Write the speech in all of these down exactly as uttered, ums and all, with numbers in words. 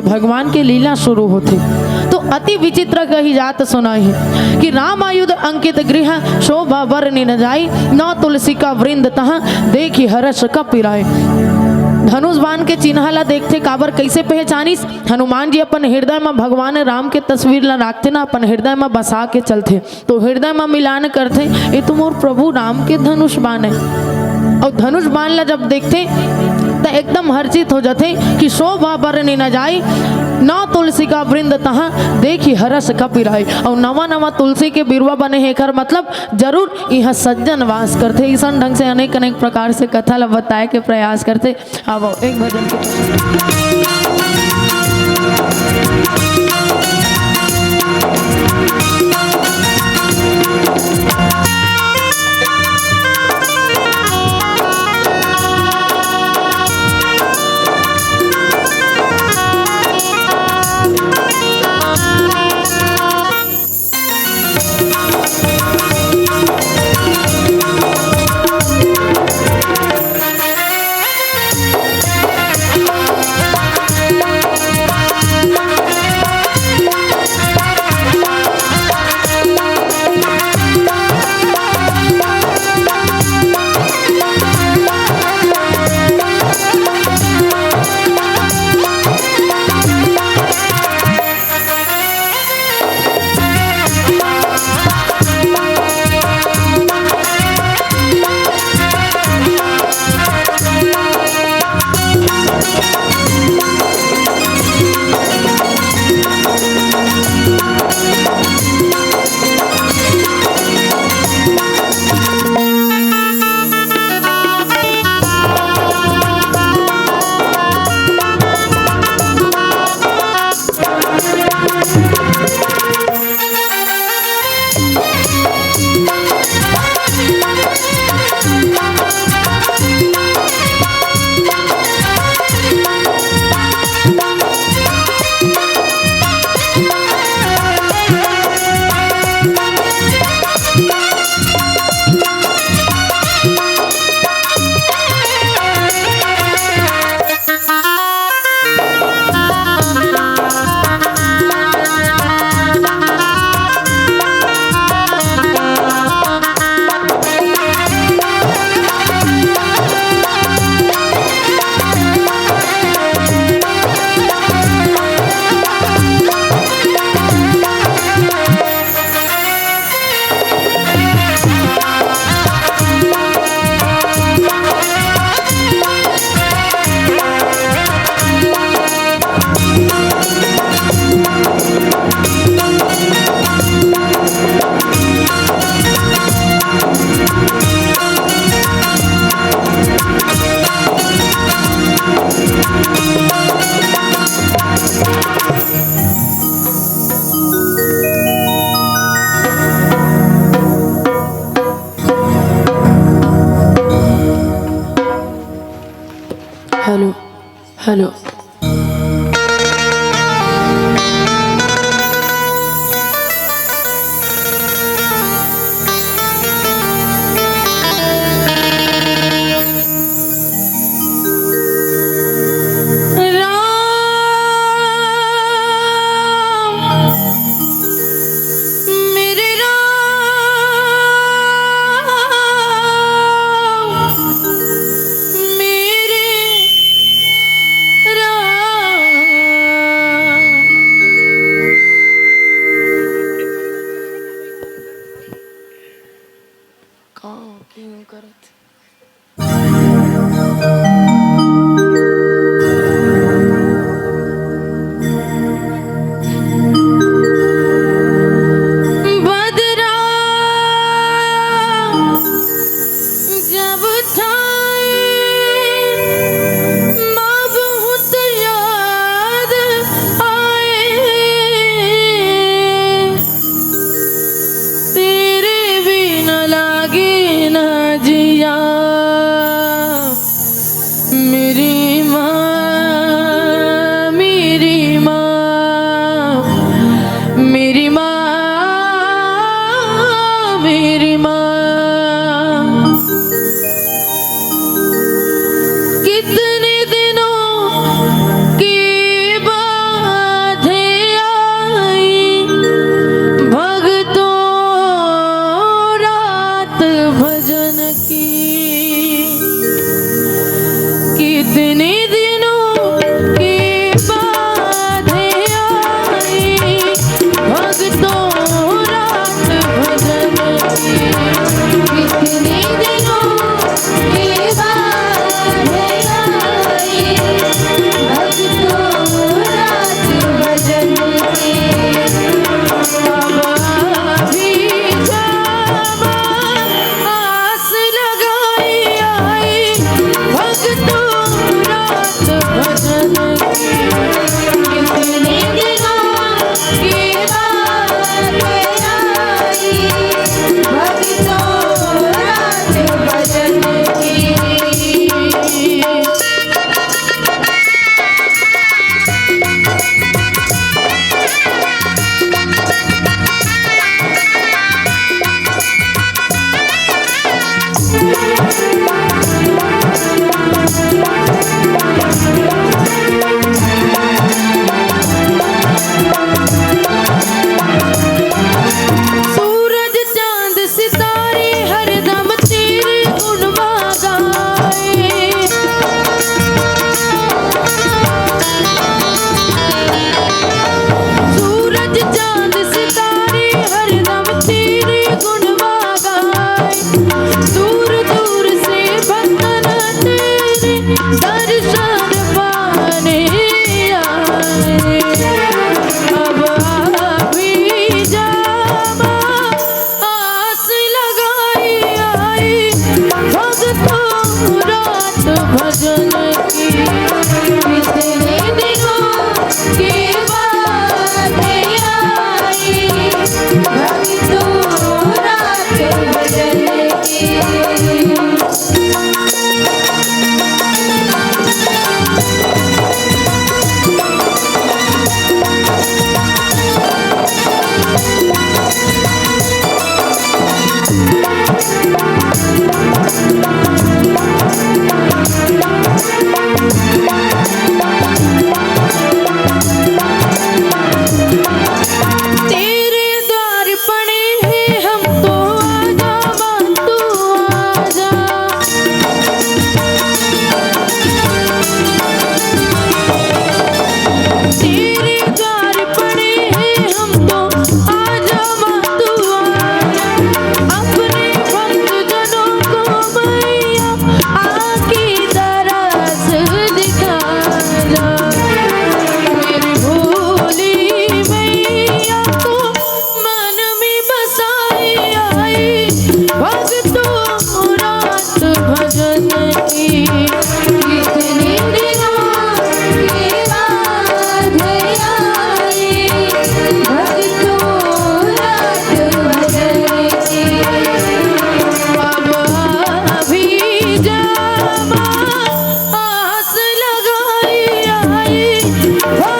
भगवान के लीला शुरू होथे। तो अति विचित्र कही जात सुनाई है कि राम आयुध अंकित गृह, शोभा बरनि न जाई, न तुलसी का वृंद तह, देखि हरष कपिराय। धनुष बाण के चिन्हा ला देखथे, काबर, कैसे पहचानिस? हनुमान जी अपन हृदय म भगवान राम के तस्वीर ला राखथे ना, अपन हृदय म बसा के चलथे। तो हृदय म मिलान करथे, "ये तो मोर प्रभु राम के धनुष बाण है।" और धनुष बाण ला जब देखथे, त एकदम हर्षित हो जाथे कि "शोभा बरनि न जाई, न तुलसी का वृंद तहाँ, देखि हरष कपिराय।" और नवा नवा तुलसी के बिरवा बने हे, एकर मतलब जरूर यहाँ सज्जन वास करथे। इसन ढंग से अनेक अनेक प्रकार से कथा ला बताए के प्रयास करथे। आवो, एक भजन के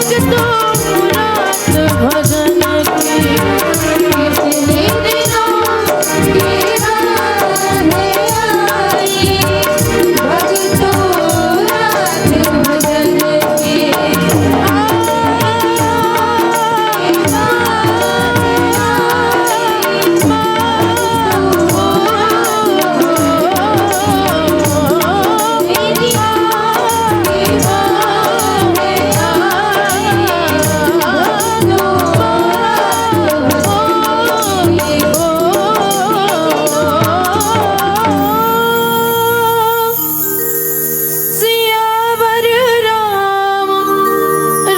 तो रात भजन की कितने दिनों की राह आई। भक्तों रात भजन की सियावर राम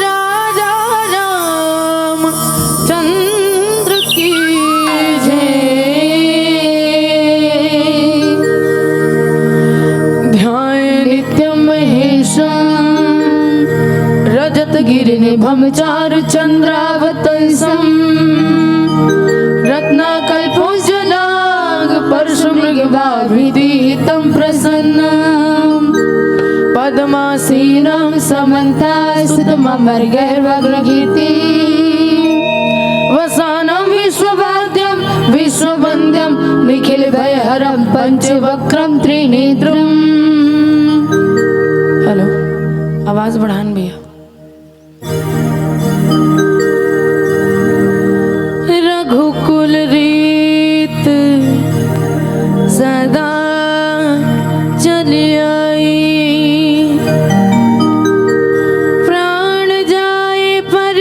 राजा रामचंद्र की जय। ध्यान नित्यम महेशम रजत गिरि निभम चारु चंद्रावतंसम। रत्नाकल्पोज्ज्वलांग परशुमृग बाभिदीहितं प्रसन्नम। पद्मासीनं समंता सुतममर गैर्वग्रगीति। वसानं विश्ववाद्यम विश्ववंद्यम निखिल भयहरम पंचवक्रम त्रिनेत्रम। हेलो, आवाज बढ़ान भैया। रघुकुल रीत सदा चली आई। प्राण जाए पर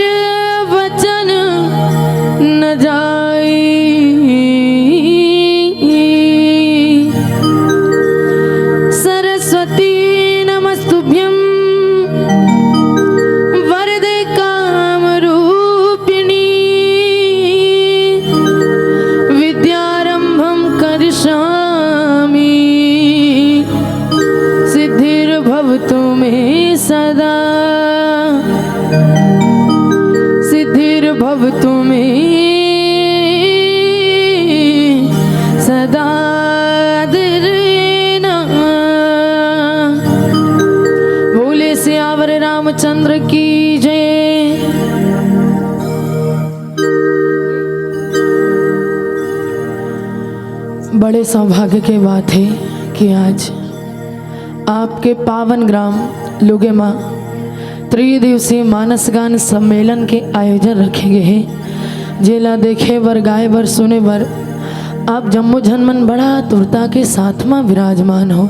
वचन न जाई। सरस्वती नमस्तुभ्यं वरदे कामरूपिणी। विद्यारंभं करिष्यामि सिद्धिर्भवतु मे सदा। सिद्धिर्भवतु मे सदा। बोले सियावर रामचंद्र की जय। बड़े सौभाग्य के बात है कि आज आपके पावन ग्राम लुगे मा त्रिदिवसीय मानस गान सम्मेलन के आयोजन रखे गए हे, जेला देखे बर, गाए बर, सुने बर आप जम्मो झन मन बड़ा आतुरता के साथ मा विराजमान हो।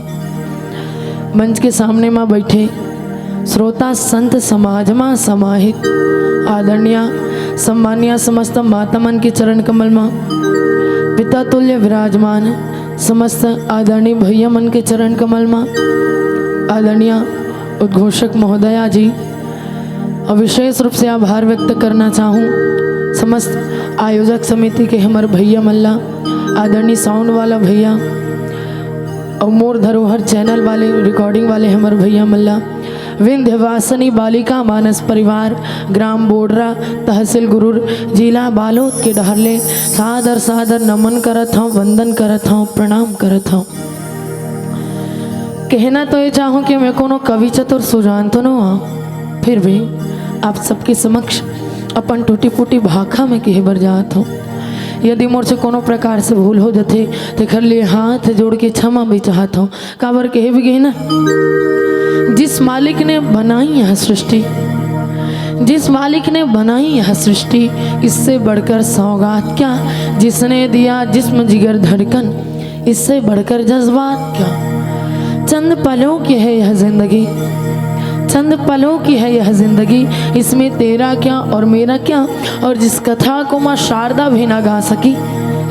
मंच के सामने मा बैठे श्रोता संत समाज मा समाहित आदरणीय सम्मानीय समस्त माता मन के चरण कमल मा पिता तुल्य विराजमान समस्त आदरणीय भैया मन के चरण कमल मा आदरणीय उद्घोषक महोदया जी, अउ विशेष रूप से आभार व्यक्त करना चाहूँ समस्त आयोजक समिति के हमर भैया मन ला, आदरणीय साउंड वाला भैया अउ मोर धरोहर चैनल वाले, रिकॉर्डिंग वाले हमर भैया मन ला, विंध्यवासिनी बालिका मानस परिवार, ग्राम बोडरा, तहसील गुरूर, जिला बालोद के डहर ले सादर सादर नमन करत हौं, वंदन करत हौं, प्रणाम करत हौं। कहना तो ये चाहूँ कि मैं कोनो कवि चतुर सुजान तो नो हौं, फिर भी आप सबके समक्ष अपन टूटी फूटी भाखा में कहे बर जात हौं। यदि मोर से कोनो प्रकार से भूल हो जथे, तेखर लिए हाथ जोड़ के क्षमा भी चाहत हौं। काबर कहे भी गई ना, जिस मालिक ने बनाई यह सृष्टि, जिस मालिक ने बनाई यह सृष्टि, इससे बढ़कर सौगात क्या? जिसने दिया जिस्म जिगर धड़कन, इससे बढ़कर जज्बात क्या? चंद पलों की है यह जिंदगी, चंद पलों की है यह जिंदगी, इसमें तेरा क्या और मेरा क्या? और जिस कथा को माँ शारदा भी ना गा सकी,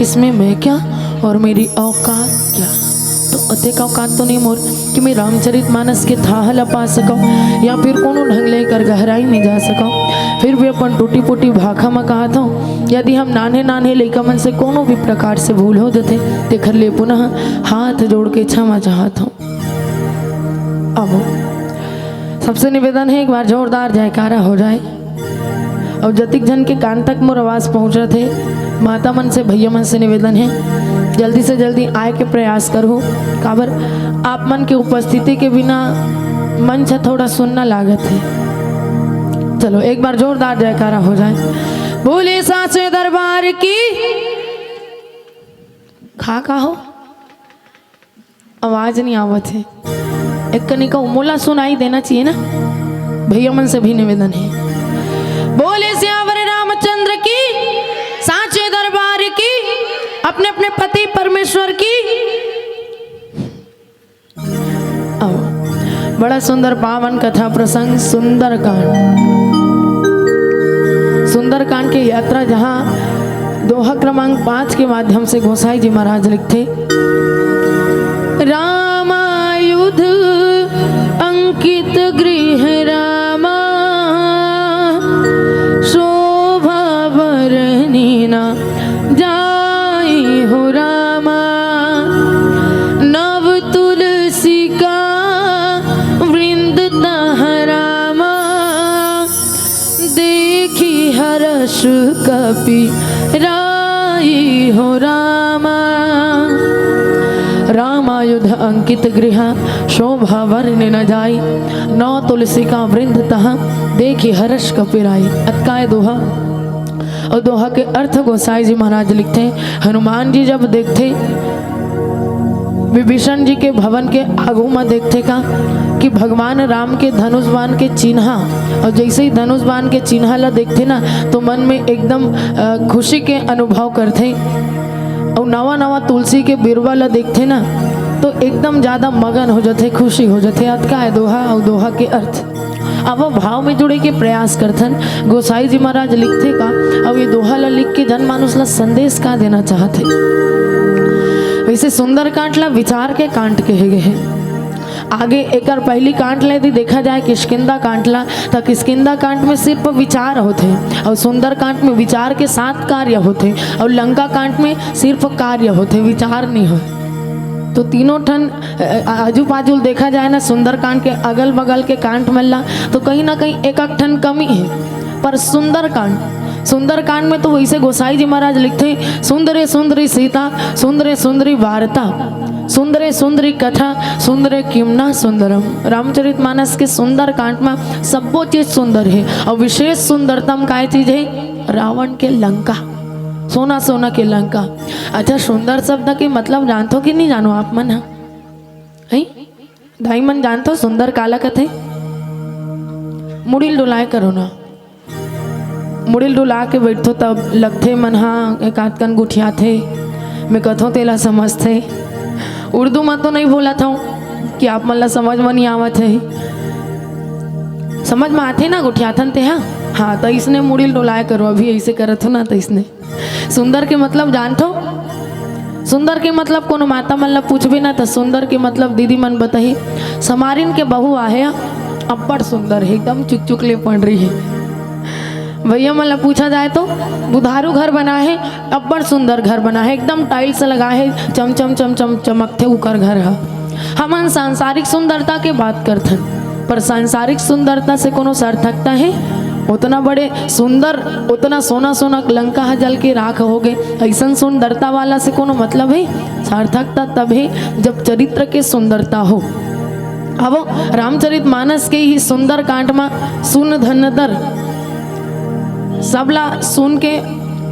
इसमें मैं क्या और मेरी औकात क्या? तो अतेक औकात तो नहीं मोर कि मैं रामचरित मानस के थाह ला पा सकौं या फिर कोनो ढंग ले एकर गहराई में जा सकौं। फिर भी अपन टूटी फूटी भाखा म कहत हौं, यदि हम नान्हे नान्हे लइका मन से कोनो भी प्रकार से भूल हो जथे, तेखर ले पुनः हाथ जोड़ के क्षमा चाहत हौं। अब सबसे निवेदन है, एक बार जोरदार जयकारा हो जाए। अउ जतिक झन के कान तक मोर आवाज पहुंचत हे, माता मन से, भैया मन से निवेदन हे, जल्दी से जल्दी आए के प्रयास करहू। काबर आप मन के उपस्थिति के बिना मंच ह थोड़ा सुन्ना लागत हे। चलो, एक बार जोरदार जयकारा हो जाए। बोले साचे दरबार की। खा का हो? आवाज नहीं आवत है। एक कनिका मोला सुनाई देना चाहिए ना। भैया मन से भी निवेदन है। बोले सियावर रामचंद्र की, साचे दरबार की, अपने अपने पति परमेश्वर की। आओ, बड़ा सुंदर पावन कथा प्रसंग सुंदरकांड। सुंदरकांड की यात्रा, जहां दोहा क्रमांक पाँच के माध्यम से गोसाई जी महाराज लिखथे, रामायुध अंकित गृह रामा, शोभा बरनी न जाई हो रामा। नव तुलसी का वृंद तह रामा, देखी हर्ष कपि राई हो रामा। रामायुध अंकित गृह, शोभा बरनी न जाई। नव तुलसी का वृंद तह, देखी हर्ष कपि राई। अतका ए दोहा। अउ दोहा के अर्थ गोसाई जी महाराज लिखथे, हनुमान जी जब देखथे विभीषण जी के भवन के आगू म, देखथे का कि भगवान राम के धनुष बाण के चिन्हा, अउ जैसे ही धनुष बाण के चिन्हा ला देखथे ना, तो मन में एकदम, अ, खुशी के अनुभव करथे। अउ नवा नवा तुलसी के बिरवा ला देखथे ना, तो एकदम ज्यादा मगन हो जथे, खुशी हो जथे। अतका ए दोहा अउ दोहा के अर्थ। अब वो भाव में जुड़े के प्रयास करथन। गोसाई जी महाराज लिखथे का, अब ये दोहा ला लिख के जनमानुस ला संदेश का देना चाहत हे? वैसे सुंदरकांड ला विचार के कांड कहे गए हे। आगे एकर पहली कांड ला यदि देखा जाए किष्किंधा कांड ला, त किष्किंधा कांड में सिर्फ विचार होथे, अउ सुंदरकांड में विचार के साथ कार्य होथे, अउ लंका कांड में सिर्फ कार्य होथे, विचार नहीं होय। तो तीनों ठन, अ, अ, आजू बाजू देखा जाए ना, सुंदरकांड के अगल बगल के कांड मन ला, तो कहीं ना कहीं एक एक ठन कमी हे। पर सुंदरकांड, सुंदरकांड में तो वैसे गोसाई जी महाराज लिखथे, सुंदरे सुंदरी सीता, सुंदरे सुंदरी वार्ता, सुंदरे सुंदरी कथा, सुंदरे किम न सुंदरम। रामचरित मानस के सुंदरकांड में सब्बो चीज सुंदर हे, अउ विशेष सुंदरतम काय चीज हे? रावण के लंका, सोना सोना के लंका। अच्छा, सुंदर शब्द के मतलब जानथो कि नहीं जानो आप मन ह? हैं? दाई मन जानथो सुंदर काला कथे? मुड़ी ल डोलाए करो ना। मुड़ी ल डोला के बैठथो तब लगथे मन ह एक आध कन गुठियाथे। मैं कथों तेला समझथे। उर्दू म तो नहीं बोलत हूँ कि आप मन ला समझ म नहीं आवत हे। समझ म आथे ना गुठियाथन ते हा? हाँ, तो इसने मुड़ी ल डोलाए करो, अभी ऐसे करत हो ना, तो इसने सुंदर के मतलब जानथो? सुंदर के मतलब कोनो माता मन ला पूछबे ना, त सुंदर के मतलब दीदी मन बताही, समारिन के बहू आहे, अब्बड़ सुंदर हे, एकदम चुकचुक ले पड़ रही हे। भैया मन ला पूछा जाए तो बुधारू घर बना हे, अब्बड़ सुंदर घर बना हे, एकदम टाइल्स लगा हे, चम चम चम चम चमकथे उकर घर ह। हमन सांसारिक सुंदरता के बात करथन, पर सांसारिक सुंदरता से कोनो सार्थकता हे? उतना बड़े सुंदर, उतना सोना सोना लंका ह जल के राख हो गए, ऐसन सुंदरता वाला से कोनो मतलब हे? सार्थकता तब हे जब चरित्र के सुंदरता हो। अब रामचरित मानस के ही सुंदर कांड म सुन धन दर, सबला सुन के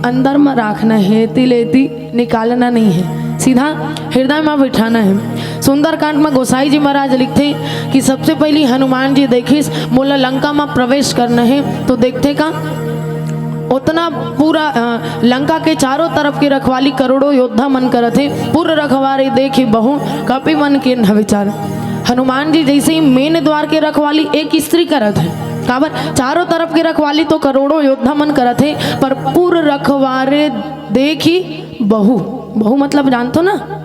अंदर म राखना हे, एती ले एती निकालना नहीं हे, सीधा हृदय म बिठाना हे। सुंदरकांड म गोसाई जी महाराज लिखथे कि सबसे पहली हनुमान जी देखिस, मोला लंका म प्रवेश करना हे, तो देखथे का उतना पूरा, अ, लंका के चारों तरफ के रखवाली करोड़ों योद्धा मन करत हे। पुर रखवारे देखि बहु कपि मन कीन्ह विचार। हनुमान जी जैसे ही मेन द्वार के रखवाली एक स्त्री करत हे, काबर चारों तरफ के रखवाली तो करोड़ों योद्धा मन करत हे, पर पुर रखवारे देखि बहु, बहु मतलब जानथो ना,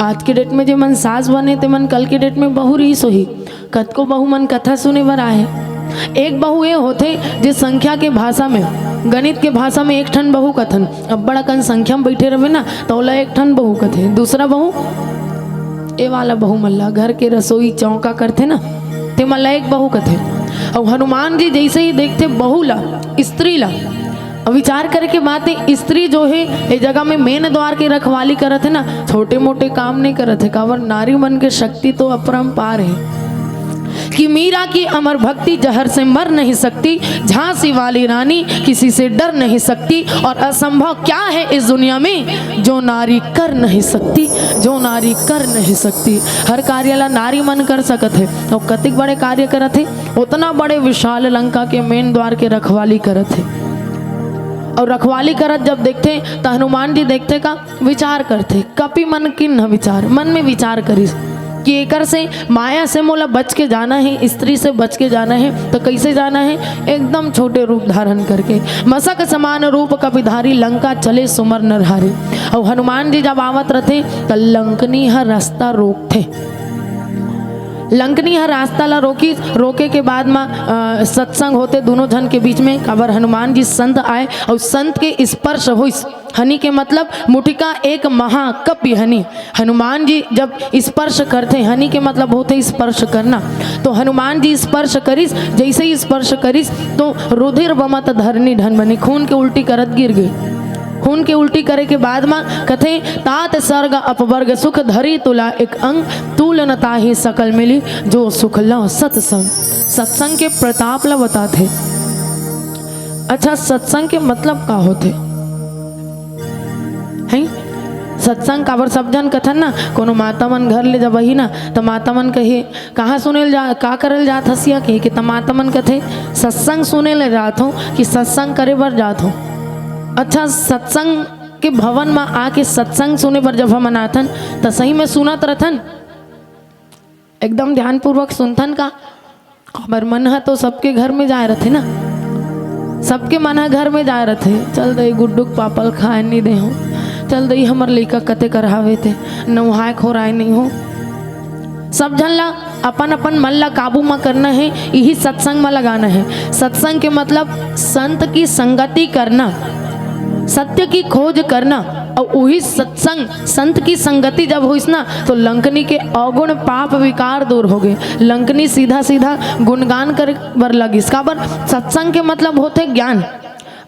आज के डेट में जे मन सास बने ते मन कल के डेट में बहु रहीस होही। कतको बहू मन कथा सुने बर आए। एक बहू ये होथे जे संख्या के भाषा में, गणित के भाषा में एक ठन बहू कथन। अब्बड़ अकन संख्या में बैठे रहे ना, त ओला एक ठन बहू कथे। दूसरा बहू, ए वाला बहू मन ला, घर के रसोई चौका करथे ना, ते मन ला एक बहू कथे। अउ हनुमान जी जैसे ही देखथे बहू ला, स्त्री ला, अब विचार करे के बात हे, स्त्री जो हे, ए जगह में मेन द्वार के रखवाली करत हे ना, छोटे मोटे काम नहीं करत हे, काबर नारी मन के शक्ति तो अपरंपार हे। कि मीरा की अमर भक्ति जहर से मर नहीं सकती, झांसी वाली रानी किसी से डर नहीं सकती, और असंभव क्या है इस दुनिया में जो नारी कर नहीं सकती, जो नारी कर नहीं सकती। हर कार्य ला नारी मन कर सकत हे, अउ कतिक बड़े कार्य करत हे, उतना बड़े विशाल लंका के मेन द्वार के रखवाली करत हे। अउ रखवाली करत जब देखथे, त हनुमान जी देखथे का विचार करथे, कपि मन किन्ह विचार, मन में विचार करिस कि एकर से, माया से मोला बच के जाना हे, स्त्री से बच के जाना हे। तो कैसे जाना हे? एकदम छोटे रूप धारण करके, मसक समान रूप कपिधारी, लंका चले सुमर नरहारी। अउ हनुमान जी जब आवत रथे, त लंकनी ह रास्ता रोकथे। लंकनी ह रास्ता ला रोकी, रोके के बाद म, अ, सत्संग होथे दूनों झन के बीच में। काबर हनुमान जी संत आय अउ संत के स्पर्श होइस। हनि के मतलब मुठिका एक महाकपि हनि। हनुमान जी जब स्पर्श करथे, हनि के मतलब होथे स्पर्श करना। तो हनुमान जी स्पर्श करिस, जैसे ही स्पर्श करिस तो रुधिर बमत धरनी ढन बनी, खून के उल्टी करत गिर गे। खून के उल्टी करे के बाद म कथे, तात स्वर्ग अपवर्ग सुख धरी तुला एक अंग, तूल न ताहि सकल मिली जो सुख लव सत्संग। सत्संग के प्रताप ला बताथे। अच्छा, सत्संग के मतलब का होथे? हैं? सत्संग काबर सब झन कथन ना, कोनो माता मन घर ले जबही ना, त माता मन कही, "कहाँ सुने ल जा, का करे ल जात हस या?" कही के, त माता मन कथे, "सत्संग सुने ले जात हूँ, कि सत्संग करे बर जात हूँ।" अच्छा, सत्संग के भवन म आके सत्संग सुने बर जब हमन आथन, त सही में सुनत रथन? एकदम ध्यानपूर्वक सुनथन का? हमर मन ह तो सबके घर में जाए रथे ना, सबके मन ह घर में जाए रथे। "चल दई, गुड्डू के पापा ल खाए नहीं दे हो, चल दई, हमर लइका कते करहावे ते, नउहाए खोराए नहीं हो।" सब झन ला अपन अपन मन ला काबू म करना हे, इही सत्संग म लगाना हे। सत्संग के मतलब संत की संगति करना, सत्य की खोज करना, अउ उही सत्संग, संत की संगति जब होइस ना, तो लंकनी के अवगुण पाप विकार दूर हो गए। लंकनी सीधा सीधा गुणगान करे बर लगिस। काबर? सत्संग के मतलब होथे ज्ञान।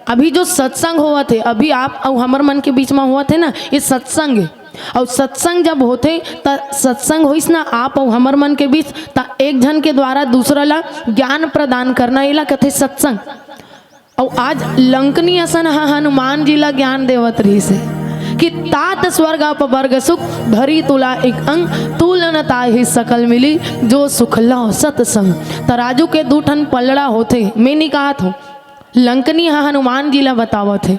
अभी जो सत्संग होवत हे, अभी आप अउ हमर मन के बीच म होवत हे ना, ये सत्संग हे। अउ सत्संग जब होथे, त सत्संग होइस ना आप अउ हमर मन के बीच, त एक झन के द्वारा दूसरा ला ज्ञान प्रदान करना, एला कथे सत्संग। अउ आज लंकनी असन ह हनुमान जी ला ज्ञान देवत रहिस हे कि तात स्वर्ग अपवर्ग सुख, धरी तुला एक अंग, तूल न ताहि सकल मिली, जो सुख लव सत्संग। तराजू के दू ठन पलड़ा होथे, मैं नी कहत हूँ, लंकनी ह हनुमान जी ला बतावत हे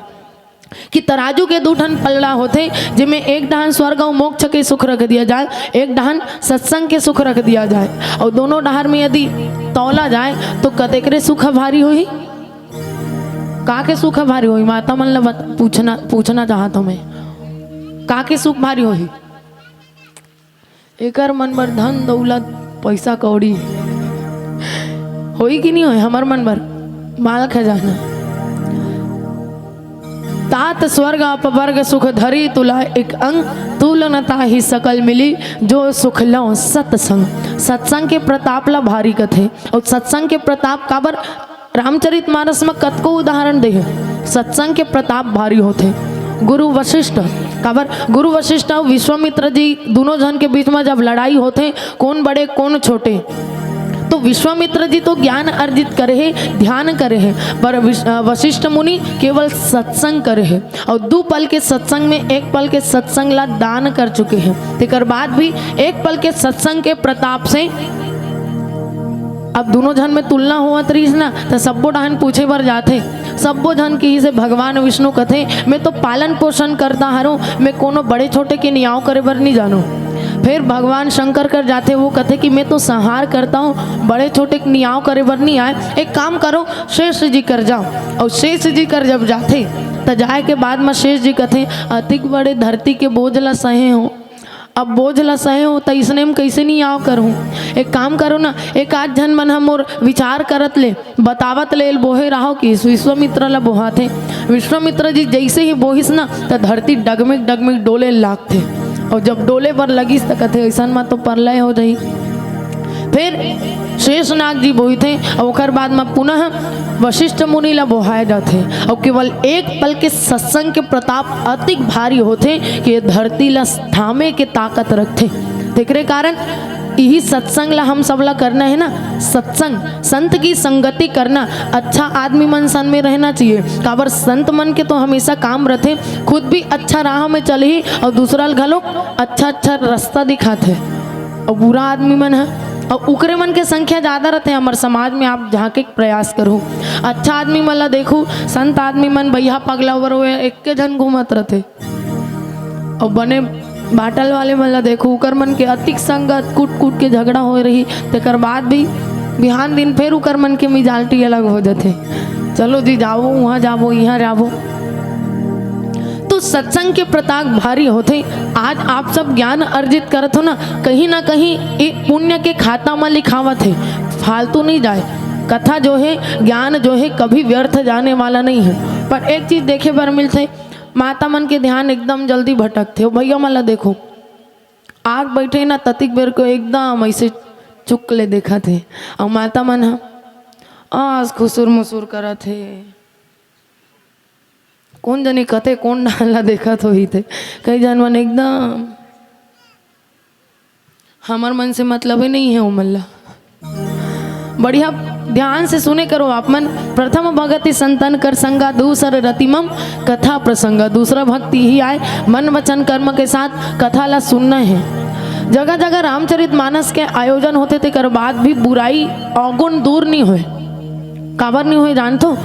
कि तराजू के दू ठन पलड़ा होथे, जेमे एक डहान स्वर्ग अउ मोक्ष के सुख रख दिया जाए, एक डहान सत्संग के सुख रख दिया जाए, अउ दोनों डहार में यदि तौला जाए, तो कतेकरे सुख ह भारी होही? का के सुख ह भारी होही? माता मन ल बत-, पूछना, पूछना चाहत हूँ मैं, का के सुख भारी होही? एकर मन बर धन दौलत, पैसा कौड़ी होही कि नहीं होही? हमर मन बर माल खजाना। तात स्वर्ग अपवर्ग सुख धरी तुला एक अंग, तूल न ताहि सकल मिली, जो सुख लव सत्संग। सत्संग के प्रताप ला भारी कथे। अउ सत्संग के प्रताप काबर? रामचरित मानस म कतको उदाहरण दे हे, सत्संग के प्रताप भारी होथे। गुरु वशिष्ठ, काबर? गुरु वशिष्ठ अउ विश्वामित्र जी दूनों झन के बीच म जब लड़ाई होथे, कोन बड़े कोन छोटे, तो विश्वामित्र जी तो ज्ञान अर्जित करे हे, ध्यान करे हे, पर विश-, अ, वशिष्ठ मुनि केवल सत्संग करे हे, अउ दू पल के सत्संग में एक पल के सत्संग ला दान कर चुके हे। तेकर बाद भी एक पल के सत्संग के प्रताप से अब दूनों झन में तुलना होवत रहिस ना, त सब्बो डहान पूछे बर जाथे। सब्बो झन किहिस हे, भगवान विष्णु कथे, "मैं तो पालन पोषण करता हरंव, मैं कोनो बड़े छोटे के नियाव करे बर नहीं जानंव।" फिर भगवान शंकर कर जाथे, वो कथे कि "मैं तो संहार करता हूँ, बड़े छोटे के नियाव करे बर नहीं आए, एक काम करो, शेष जी कर जाओ।" अउ शेष जी कर जब जाथे, त जाए के बाद म शेष जी कथे, "अतिक बड़े धरती के बोझ ला सहे हो, अब बोझ ला सहे हो, त इसने म कैसे नियाव करहूँ? एक काम करो ना, एक आध झन मन ह मोर विचार करत ले, बतावत ले बोहे राहव।" कि विश्वामित्र ला बोहाथे। विश्वामित्र जी जैसे ही बोहिस ना, त धरती डगमिग डगमिग डोले लागथे। अउ जब डोले बर लगिस, त कथे, "अइसन म तो प्रलय हो जाही।" फिर शेषनाग जी बोहिथे, अउ ओकर बाद म पुनः वशिष्ठ मुनि ला बोहाय जाथे। अउ केवल एक पल के सत्संग के प्रताप अतिक भारी होथे कि ये धरती ला थामे के ताकत रखथे। तेकरे कारण यही सत्संग ला हम सब ला करना है ना। सत्संग, संत की संगति करना, अच्छा आदमी मन संग में रहना चाहिए। काबर संत मन के तो हमेशा काम रथे, खुद भी अच्छा राह में चलही और दूसरा ल घलो अच्छा अच्छा रास्ता दिखाथे। और बुरा आदमी मन ह, और उकरे मन के संख्या ज्यादा रथे हमर समाज में। आप झांके के प्रयास करू, अच्छा आदमी मन ला देखू, संत आदमी मन बइहा पगला बर एक के झन घूमत रथे। अउ बने बाटल वाले मन ला देखो, उकर मन के अतिक संगत, कूट कूट के झगड़ा होए रही, तेकर बाद भी बिहान दिन फेर उकर मन के मिजाल्टी अलग हो जथे। चलो जी, जाबो, उहाँ जाबो, इहाँ जाबो। तो सत्संग के प्रताप भारी होथे। आज आप सब ज्ञान अर्जित करत हो ना, कहीं ना कहीं एक पुण्य के खाता म लिखावत हे, फालतू नहीं जाए। कथा जो है, ज्ञान जो है, कभी व्यर्थ जाने वाला नहीं है। पर एक चीज देखे बर मिलथे, माता मन के ध्यान एकदम जल्दी भटकथे। ओ भैया मन ला देखो, आग बैठे ना, ततिक बेर को एकदम ऐसे चुक ले देखत हे। अउ माता मन ह आस खुसुर मुसुर करत हे। कोन जनी कथे कोन डाहन ला देखत होही थे। कई झन मन एकदम हमर मन से मतलब ही नहीं है ओमन ला। बढ़िया ध्यान से सुने करो आप मन। प्रथम भगति संतन कर संगा, दूसर रति मम कथा प्रसंगा। दूसरा भक्ति ही आए, मन वचन कर्म के साथ कथा ला सुनना है। जगह जगह रामचरित मानस के आयोजन होथे, तेकर बाद भी बुराई अवगुण दूर नहीं होए। काबर नहीं होए जानथो?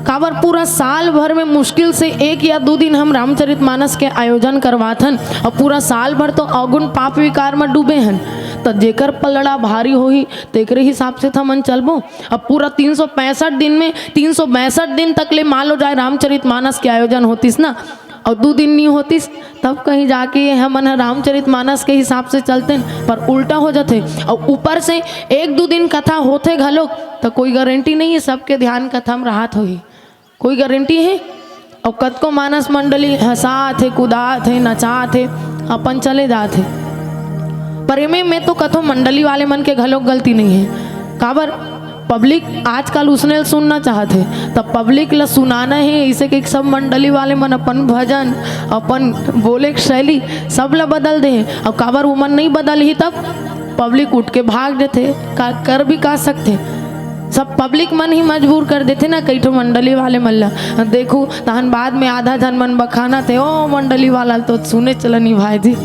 काबर पूरा साल भर में मुश्किल से एक या दू दिन हम रामचरित मानस के आयोजन करवाथन, और पूरा साल भर तो अवगुण पाप विकार में डूबे हन। त जेकर पलड़ा भारी होही, तेकरे हिसाब से त हमन चलबो। अब पूरा तीन सौ पैंसठ दिन में, तीन सौ बासठ दिन तक ले मान लो जाए रामचरित मानस के आयोजन होतिस ना, और दू दिन नहीं होतिस, तब कहीं जाके हमन ह रामचरित मानस के हिसाब से चलतेन, पर उल्टा हो जाथे। और ऊपर से एक दू दिन कथा होथे घलोक, तो कोई गारंटी नहीं है सबके ध्यान कथा में राहत होही, कोई गारंटी है? और कतको मानस मंडली हंसात हे, कुदात हे, नचात हे, अपन चले जात हे। पर एमे मैं तो कथो मंडली वाले मन के घलोक गलती नहीं है। काबर? पब्लिक आजकल उसने ल सुनना चाहत हे, तब पब्लिक ल सुनाना है, इसे कि सब मंडली वाले मन अपन भजन, अपन बोले के शैली, सब ल बदल दे। अब काबर वो मन नहीं बदल ही, तब पब्लिक उठ के भाग देथे, का कर भी का सकथे? सब पब्लिक मन ही मजबूर कर देथे ना, कई ठो मंडली वाले मन ल। देखू, तहन बाद में आधा झन मन बखाना थे, "ओ मंडली वाला तो सुने चलनी भाई जी,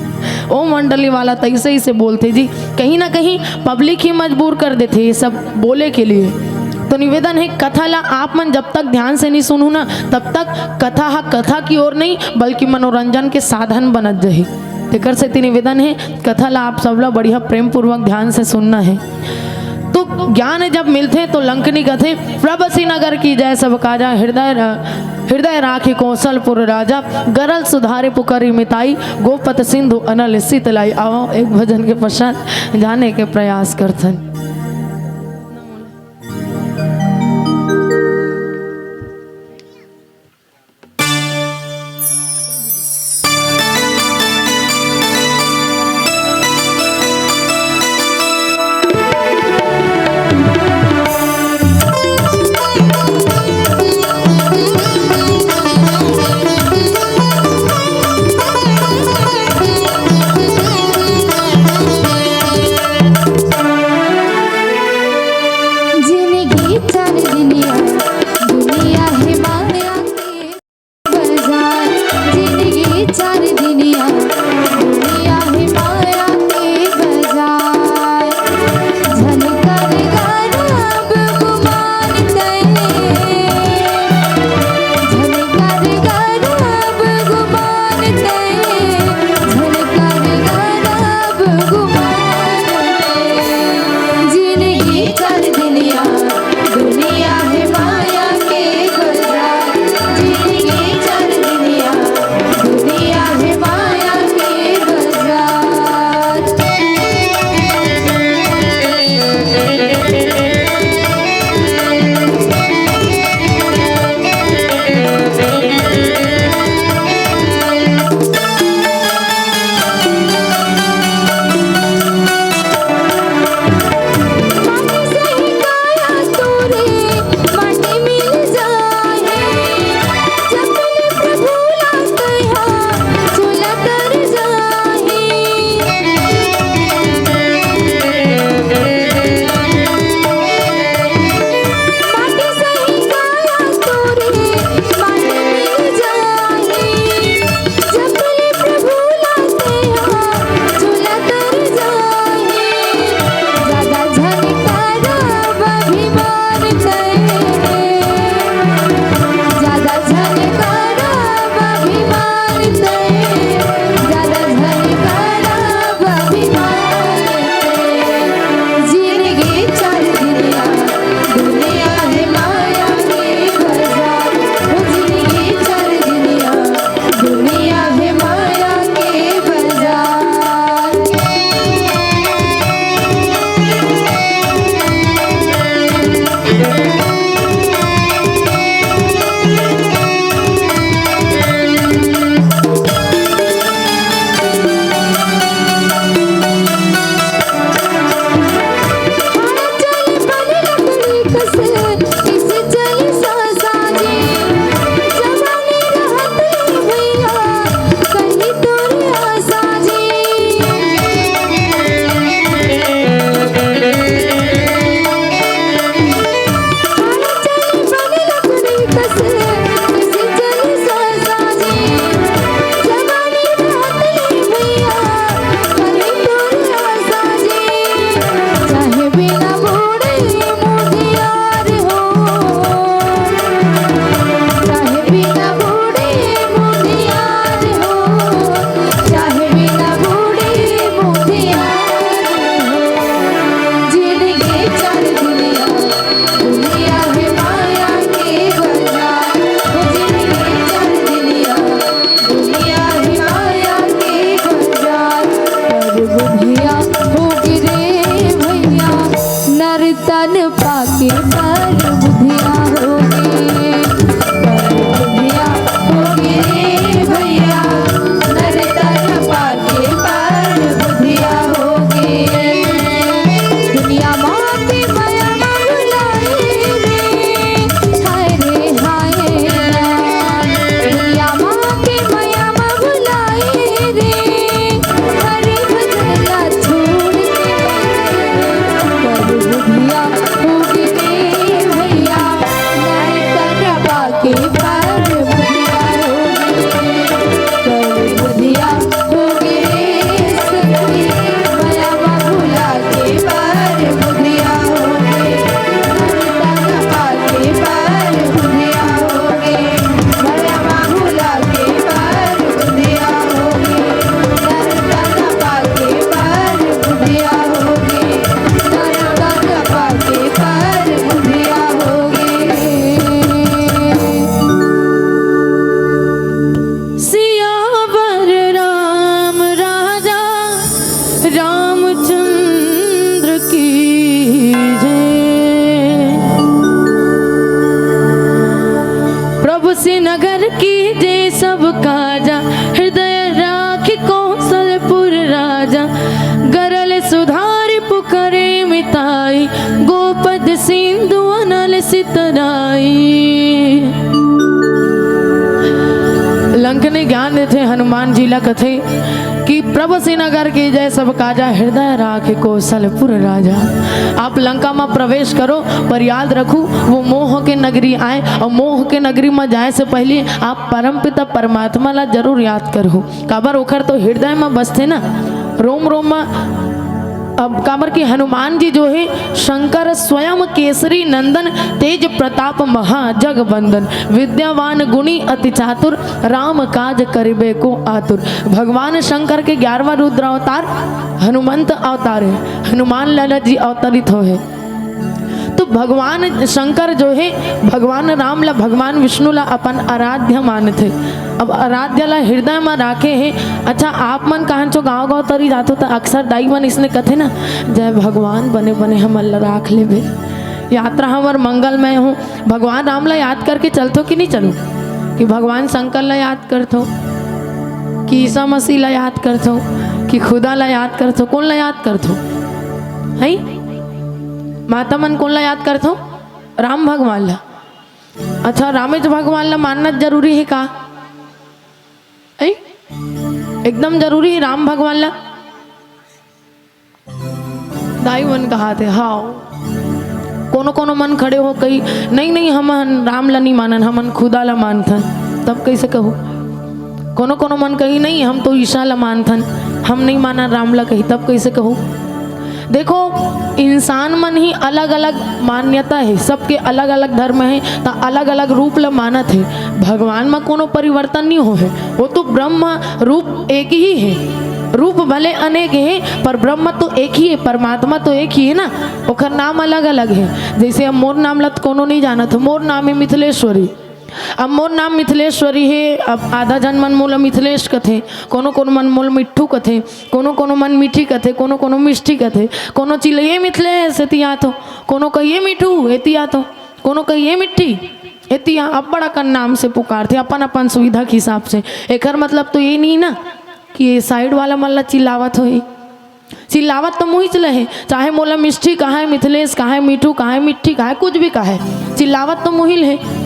ओ मंडली वाला तो ऐसे ही से बोलते जी।" कहीं ना कहीं पब्लिक ही मजबूर कर देथे ये सब बोले के लिए। तो निवेदन है, कथा ला आप मन जब तक ध्यान से नहीं सुनू ना, तब तक कथा हा कथा की ओर नहीं, बल्कि मनोरंजन के साधन बनत जही। तेकर सेती निवेदन है, कथा ला आप सब ला बढ़िया प्रेम पूर्वक ध्यान से सुनना है। तो ज्ञान जब मिलथे तो लंकनी कथे, "प्रभसी नगर की जय सब काजा, हृदय र-, हृदय राखी कौशलपुर राजा, गरल सुधारे पुकारी मिताई, गोपत सिंधु अनल शीतलाई।" आओ, एक भजन के पश्चात जाने के प्रयास करथन। बार बुधिया होगे, कर बुधिया होगे सखी, मया बाबूला के बार बुधिया होगे, नरतन पाके बार बुधिया होगे, मया बाबूला के बार बुधिया होगे, नरतन पाके बार बुधिया होगे, नरतन पाके बार बुधिया होगे। सियावर राम राजा रामचंद्र की जय। प्रभु से नगर की जय सब काजा, हृदय राख कौशलपुर राजा। गरल सुधारि पुकरे मिताई, गोपद सिंधु अनल सितराई। लंक ने ज्ञान देथे हनुमान जी ला, कथे कि प्रभु से नगर की जय सब काजा, हृदय राख कौशलपुर राजा। आप लंका में प्रवेश करो, पर याद रखू, वो मोह के नगरी आए, और मोह के नगरी में जाए से पहले आप परमपिता परमात्मा ला जरूर याद करो। काबर ओखर तो हृदय में बसथे ना, रोम रोम में। अब काबर कि हनुमान जी जो है, शंकर स्वयं केसरी नंदन, तेज प्रताप महा जग बंदन, विद्यावान गुणी अति चातुर, राम काज करिबे को आतुर। भगवान शंकर के ग्यारहवाँ रुद्र अवतार हनुमंत अवतार है, हनुमान लाला जी अवतरित होहे। तो भगवान शंकर जो है, भगवान राम ला, भगवान विष्णु ला अपन आराध्य मानथे। अब आराध्य ला हृदय में राखे हे। अच्छा, आप मन कहन चो गाँव गाँव तरी जाथो, त अक्सर दाई मन इसने कथे ना, "जय भगवान, बने बने हमन ला राख लेबे, यात्रा हमर मंगलमय हो।" भगवान राम ला याद करके चलथो कि नहीं चलो? कि भगवान शंकर ला याद करथो, कि ईसा मसीह ला याद करथो, कि खुदा ला याद करथो, कोन ला याद करथो? हैं? माता मन कोन ला याद करथो? राम भगवान ला। अच्छा, रामेश भगवान ला मानना जरूरी है का? हैं? एकदम जरूरी है राम भगवान ला? दाई मन कहाथे, "हाँ।" कोनो कोनो मन खड़े हो कही, "नहीं, नहीं, हमन राम ला नहीं मानन, हमन खुदा ला मानथन।" तब कैसे कहू? कोनो कोनो मन कही, "नहीं, हम तो ईसा ला मानथन, हम नहीं मानन राम ला," कही, तब कैसे कहू? देखो, इंसान मन ही अलग-अलग मान्यता है, सबके अलग-अलग धर्म है, त अलग-अलग रूप ल मानत है। भगवान म कोनो परिवर्तन नहीं हो है, वो तो ब्रह्म रूप एक ही है, रूप भले अनेक है, पर ब्रह्म तो एक ही है, परमात्मा तो एक ही है ना, ओखर नाम अलग-अलग है। जैसे अब मोर नाम ल त कोनो नहीं जानत हो, मोर नाम है मिथिलेश्वरी। अब मोर नाम मिथिलेश्वरी हे, अब आधा झन मन मोला मिथिलेश कथे, कोनो कोनो मन मोला मिट्ठू कथे, कोनो कोनो मन मीठी कथे, कोनो कोनो मिष्ठी कथे, कोनो चिल्ला ये मिथिलेश एती आथो, कोनो कहिए मिठू एती आथो, कोनो कहिए मिट्ठी एती आ, अब्बड़ अकन नाम से पुकारथे अपन अपन सुविधा के हिसाब से। एकर मतलब तो ये नहीं ना कि ये side वाला मन ला चिल्लावत होही। चिल्लावत तो मुहिच ले हे, चाहे मोला मिष्ठी कहाय, मिथिलेश कहाय, मीठू कहाय, मिट्ठी कहाय, कुछ भी कहाय, चिल्लावत तो मुहिल हे।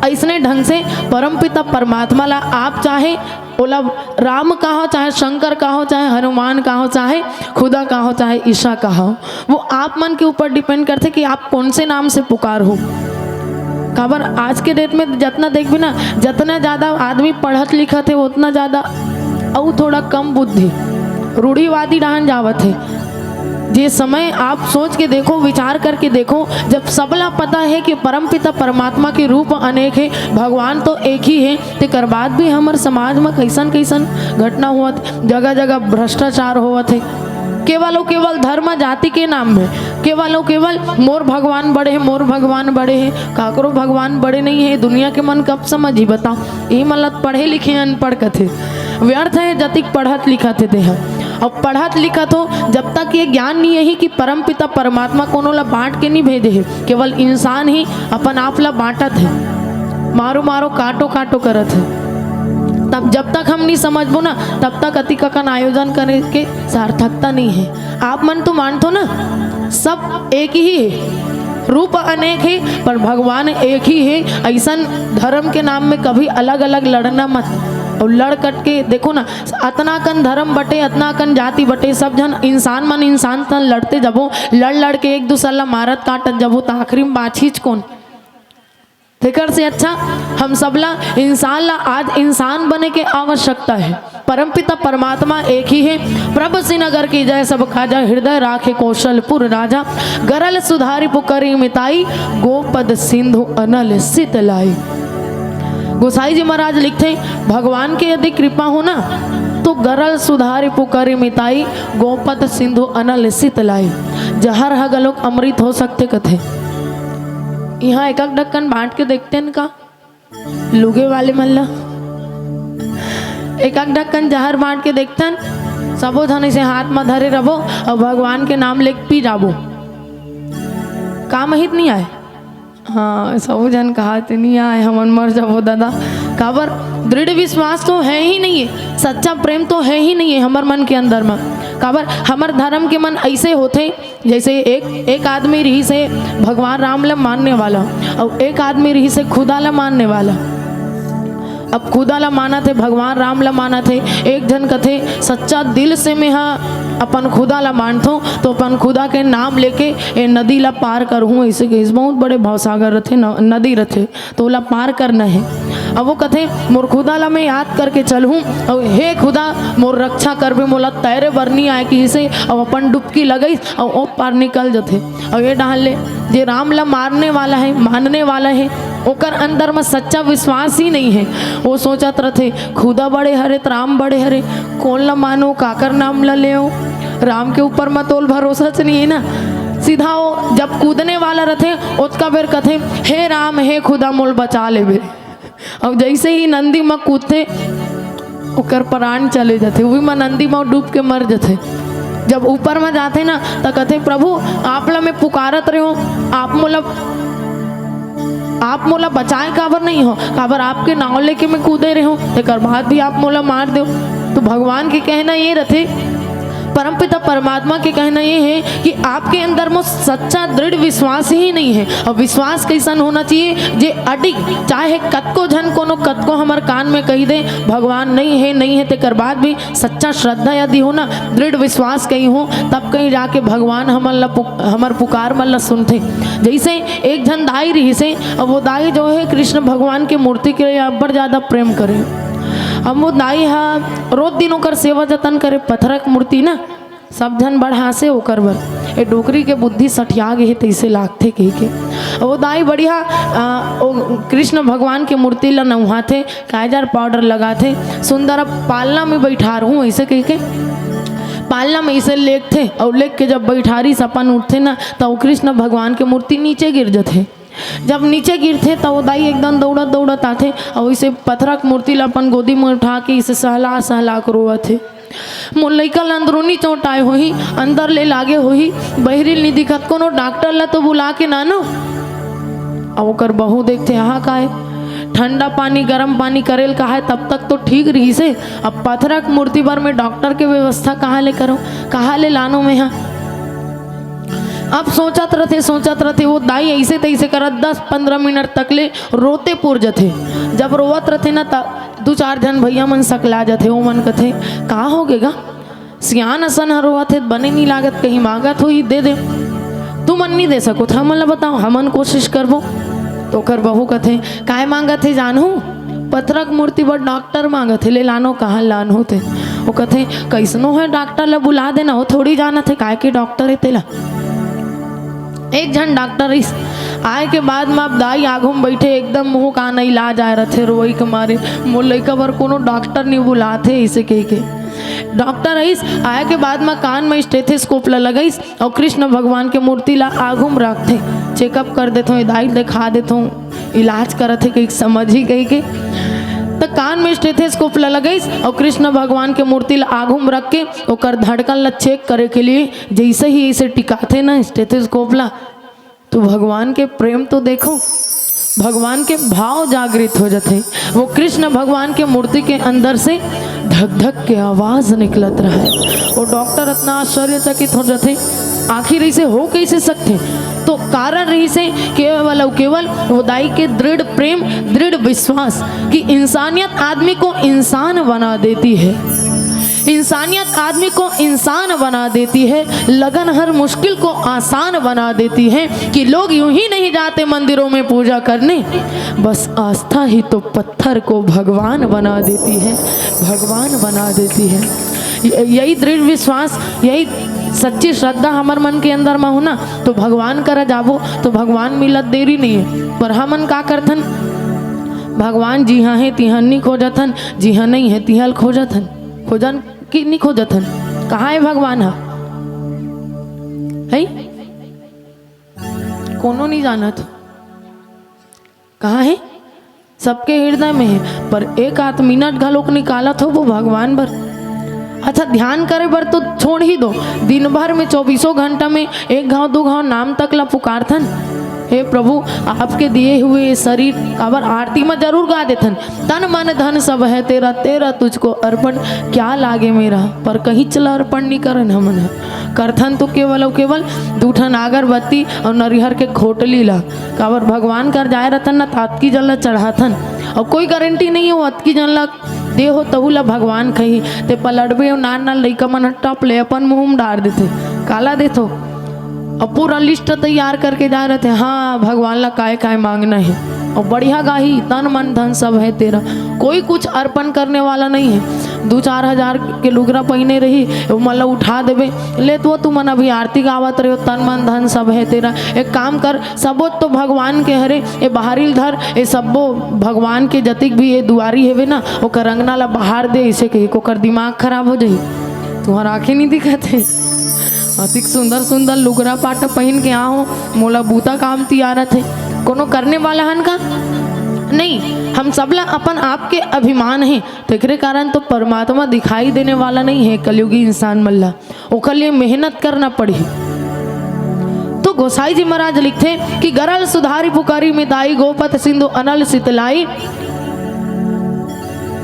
अइसने ढंग से परमपिता परमात्मा ला आप चाहे ओला राम कहो, चाहे शंकर कहो, चाहे हनुमान कहो, चाहे खुदा कहो, चाहे ईशा कहो, वो आप मन के ऊपर depend करथे कि आप कौन से नाम से पुकार हो। काबर आज के date में जतना देखबे ना, जतना ज्यादा आदमी पढ़त लिखत हे, उतना ज्यादा अउ थोड़ा कम बुद्धि, रूढ़िवादी डाहन जावत हे। जे समय आप सोच के देखो, विचार करके देखो, जब सबला पता है कि परमपिता परमात्मा के रूप अनेक है, भगवान तो एक ही है, तेकर बाद भी हमर समाज में कैसन कैसन घटना होवत, जगह जगह भ्रष्टाचार होवत है, केवल अउ केवल धर्म जाति के नाम में, केवल अउ केवल मोर भगवान बड़े है, मोर भगवान बड़े है। काकरो भगवान बड़े नहीं है, दुनिया के मन कब समझी बताओ? ये मन ल त पढ़े लिखे अनपढ़ कथे, व्यर्थ है जतिक पढ़त लिखत हे तेहा। अब पढ़त लिखत हो, जब तक ये ज्ञान नहीं यही कि परमपिता परमात्मा कोनो ला बांट के नहीं भेजे है, केवल इंसान ही अपन आप ला बांटत है, मारो मारो काटो काटो करत है। तब जब तक हम नहीं समझबो ना, तब तक अतिक अकन आयोजन करे के सार्थकता नहीं है। आप मन तो मानथो ना, सब एक ही है, रूप अनेक है, पर भगवान एक ही है। ऐसन धर्म के नाम में कभी अलग-अलग लड़ना मत। और लड़ कट के देखो ना, अतना कन धर्म बटे, अतना कन जाति बटे, सब झन इंसान मन इंसान तन लड़ते जबो, लड़ लड़ के एक दूसर ला मारत काटत जबो, त आखिरी में बाँचहीच कोन? त एकर से अच्छा हम सबला, इंसान ला आज इंसान बने के आवश्यकता है। परमपिता परमात्मा एक ही है। प्रभु श्रीनगर की जय, सब काजा हृदय राखे कौशलपुर राजा। गरल सुधारी पुकारी मिताई, गोपद सिंधु अनल सित लाई। गोसाई जी महाराज लिखथे, भगवान के यदि कृपा हो ना, तो गरल सुधारी पुकारी मिताई, गोपद सिंधु अनल सित लाई। जहर ह घलोक अमृत हो सकथे कथे। इहाँ एक एक ढक्कन बांट के देखते न का, लुगे वाले मन ला एक एक ढक्कन जहर बांट के देखतन, सबो झन इसे हाथ म धरे रबो अउ भगवान के नाम लेके पी जाबो। का महित नहीं आय? हाँ, सबो झन कहा ते नहीं आय, हमन मर जाबो दादा। काबर? दृढ़ विश्वास तो है ही नहीं है, सच्चा प्रेम तो है ही नहीं है हमर मन के अंदर म। काबर? हमर धर्म के मन ऐसे होथे, जैसे एक, एक आदमी रहिस हे भगवान राम ला मानने वाला, अउ एक आदमी रहिस हे खुदा ला मानने वाला। अब खुदा ला मानत हे, भगवान राम ला मानत हे। एक झन कथे, "सच्चा दिल से मैं हा अपन खुदा ला मानथों, तो अपन खुदा के नाम लेके ए नदी ला पार करहूँ।" ऐसे कहिस, बहुत बड़े भवसागर रथे, न-, नदी रथे। तो ओला पार करना हे। अब वो कथे, "मोर खुदा ला मैं याद करके चलहूँ, अउ हे खुदा, मोर रक्षा करबे, मोला तैरे बर नी आय," कहिसे, अउ अपन डुबकी लगइस, अउ ओ पार निकल जथे। अउ ये डहान ले, जे राम ला मारने वाला हे, मानने वाला हे, ओकर अंदर म सच्चा विश्वास ही नहीं है। वो सोचत रथे, "खुदा बड़े हरे, त राम बड़े हरे, कोन ला मानो, काकर नाम ला लेओ?" राम के ऊपर म तोल भरोसाच नहीं है ना। सीधा वो जब कूदने वाला रथे, ओतका बेर कथे, "हे राम, हे खुदा, मोल बचा लेबे।" अउ जैसे ही नंदी म कूदथे, ओकर प्राण चले जाथे, उही म नंदी म डूब के मर जाथे। जब ऊपर म जाथे ना, त कथे, "प्रभु, आप ला मैं पुकारत रेहों, आप मोला, आप मोला बचाए काबर नहीं हो? काबर आपके नाव लेके मैं कूदे रेहों, तेकर बाद भी आप मोला मार देव।" तो भगवान के कहना ये रथे, परमपिता परमात्मा के कहना ये है कि आपके अंदर म सच्चा दृढ़ विश्वास ही नहीं है। अउ विश्वास कैसन होना चाहिए? जे अडिग, चाहे कतको झन कोनो कतको हमर कान में कहि दे, "भगवान नहीं है, नहीं है," तेकर बाद भी सच्चा श्रद्धा यदि हो ना, दृढ़ विश्वास कहीं हो, तब कहीं जाके भगवान हमन ला पुक-, हमर पुकार मन ला सुनथे। जैसे एक झन दाई रहिसे, अब वो दाई जो है कृष्ण भगवान के मूर्ति के लिए अब्बड़ ज्यादा प्रेम करे। अब वो दाई हा रोज दिन ओकर सेवा जतन करे, पथरा के मूर्ति ना, सब झन बढ़ासे ओकर बर। ए डोकरी के बुद्धि सठिया गे हे, तइसे लागथे कहिके। ओ दाई बढ़िया, आ, ओ कृष्ण भगवान के मूर्ति ल नउहाथे, काजर पाउडर लगाथे, सुंदर अब पालना में बइठारहूँ, अइसे कहिके पालना में अइसे लेगथे, अउ लेग के जब बइठारिस अपन उठथे ना, त ओ कृष्ण भगवान के मूर्ति नीचे गिर जथे। जब नीचे गिरथे, त ओ दाई एकदम दउड़त दउड़त आथे, अउ अइसे पथरा के मूर्ति ल अपन गोदी में उठा के अइसे सहला सहला के रोवत हे। मोर लइका ल अंदरूनी चोट आए होही, अंदर ले लागे होही, बहिरी ल नी दिखत, कोनो डॉक्टर ल तो बुला के लानो। अब ओकर बहू देखथे, "आहा, काय ठंडा पानी, गरम पानी करे ल कहाय, तब तक तो ठीक रहिसे, अब पथरा के मूर्ति बर मैं डॉक्टर के व्यवस्था कहाँ ले करूँ, कहाँ ले लानो मैं हा?" अब सोचत रथे, सोचत रथे, वो दाई अइसे तइसे करत दस पंद्रह मिनट तक ले रोते पुर जथे। जब रोवत रथे ना, त दू चार झन भइया मन सकला जथे, ओ मन कथे, "का होगे गा? सियान असन ह रोवत हे, बने नी लागत, कहीं मांगत होही, दे दे।" "तुमन नी दे सकोत, हमन ला बताओ, हमन कोशिश करबो।" तो ओकर बहू कथे, "काय मांगत हे जानहू? पथरा के मूर्ति बर डॉक्टर मांगत हे, ले लानो, कहाँ लानहू ते?" ओ कथे, "कइसनो हे डॉक्टर ला बुला देना, ओ थोड़ी जानत हे काय के डॉक्टर हे तेला।" एक झन डॉक्टर आइस, आए के बाद म अब दाई आघू म बइठे, एकदम मुंह कान अइला जाए रथे रोई के मारे, "मोर लइका बर कोनो डॉक्टर नी बुलात हे," अइसे कहिके। डॉक्टर आइस, आए के बाद म कान म स्टेथेस्कोप ल लगाइस अउ कृष्ण भगवान के मूर्ति ल आघू म रखथे, "चेकअप कर देथों, ए दाई ल देखा देथों, इलाज करत हे कहिके, समझही कहिके।" त कान म स्टेथेस्कोप ल लगाइस अउ कृष्ण भगवान के मूर्ति ल आघू म रख के ओकर धड़कन ल चेक करे के लिए जइसे ही इसे टिकाथे ना स्टेथेस्कोप ला, तो भगवान के प्रेम तो देखो, भगवान के भाव जागृत हो जाथे। वो कृष्ण भगवान के मूर्ति के अंदर से धक धक के आवाज निकलत रहे। वो डॉक्टर इतना आश्चर्यचकित हो जाथे, आखिर इसे हो कैसे सकथे? तो कारण रहिसे केवल अउ केवल वो दाई के दृढ़ प्रेम, दृढ़ विश्वास कि इंसानियत आदमी को इंसान बना देती है। इंसानियत आदमी को इंसान बना देती है, लगन हर मुश्किल को आसान बना देती है कि लोग यूं ही नहीं जाते मंदिरों में पूजा करने, बस आस्था ही तो पत्थर को भगवान बना देती है, भगवान बना देती है। य-, यही दृढ़ विश्वास, यही सच्ची श्रद्धा हमर मन के अंदर में हो ना, तो भगवान करा जाबो तो भगवान मिलत देरी नहीं है। पर हमन का करथन? भगवान जिहां हे तिहां नहीं खोजथन, जिहां नहीं हे तिहां ल खोजथन। खोजन कि नहीं खोजथन? कहाँ हे भगवान ह? है? कोनो नहीं जानत। कहाँ हे? सबके हृदय में हे, पर एक आध मिनट घलोक निकालत हो वो भगवान बर? अच्छा, ध्यान करे बर तो छोड़ ही दो, दिन भर में चौबीसों घंटा में एक घाव दू घाव नाम तक ला पुकारथन, "हे प्रभु, आपके दिए हुए ये शरीर", काबर आरती में जरूर गा देथन, "तन मन धन सब है तेरा, तेरा तुझको अर्पण, क्या लागे मेरा", पर कहीं चला अर्पण नहीं करन हमन ह। करथन तो केवल अउ केवल दू ठन अगरबत्ती अउ नरिहर के खोटली ला, काबर भगवान कर जाए रथन न, त अतकी जन ला चढ़ाथन। अउ कोई गारंटी नहीं हो, अतकी जन ला दे हो, तहू ला भगवान खही। ते पलटबे अउ नान नान लइका मन ह टप ले अपन मुंह में डार देथे। काला देथो? अउ पूरा लिस्ट तैयार करके जाए रथे, हाँ, भगवान ला काय काय मांगना हे। अउ बढ़िया गाही, "तन मन धन सब है तेरा", कोई कुछ अर्पण करने वाला नहीं है। दू चार हजार के लुगरा पहिने रही, ओमन ला उठा देबे, "ले तो तुमन अभी आरती गावत रहे हो, तन मन धन सब है तेरा, एक काम कर, सबो तो भगवान के हरे, ए बाहरी ल धर, ए सब्बो भगवान के जतिक भी ए दुआरी हेवे ना, ओकर अंगना ला बाहर दे", इसे कही ओकर दिमाग खराब हो जाही। तुहर आंखें नहीं दिखत हे? अतिक सुंदर सुंदर लुगरा पाटा पहिन के आहो, मोला बूता काम तियारत हे। कोनो करने वाला हन का? नहीं, हम सबला अपन आप के अभिमान हे, तेकरे कारण तो परमात्मा दिखाई देने वाला नहीं है कलयुगी इंसान मन ला, ओकर लिए मेहनत करना पड़ही। तो गोसाई जी महाराज लिखथे कि "गरल सुधारी पुकारी मिताई, गोपत सिंधु अनल सितलाई,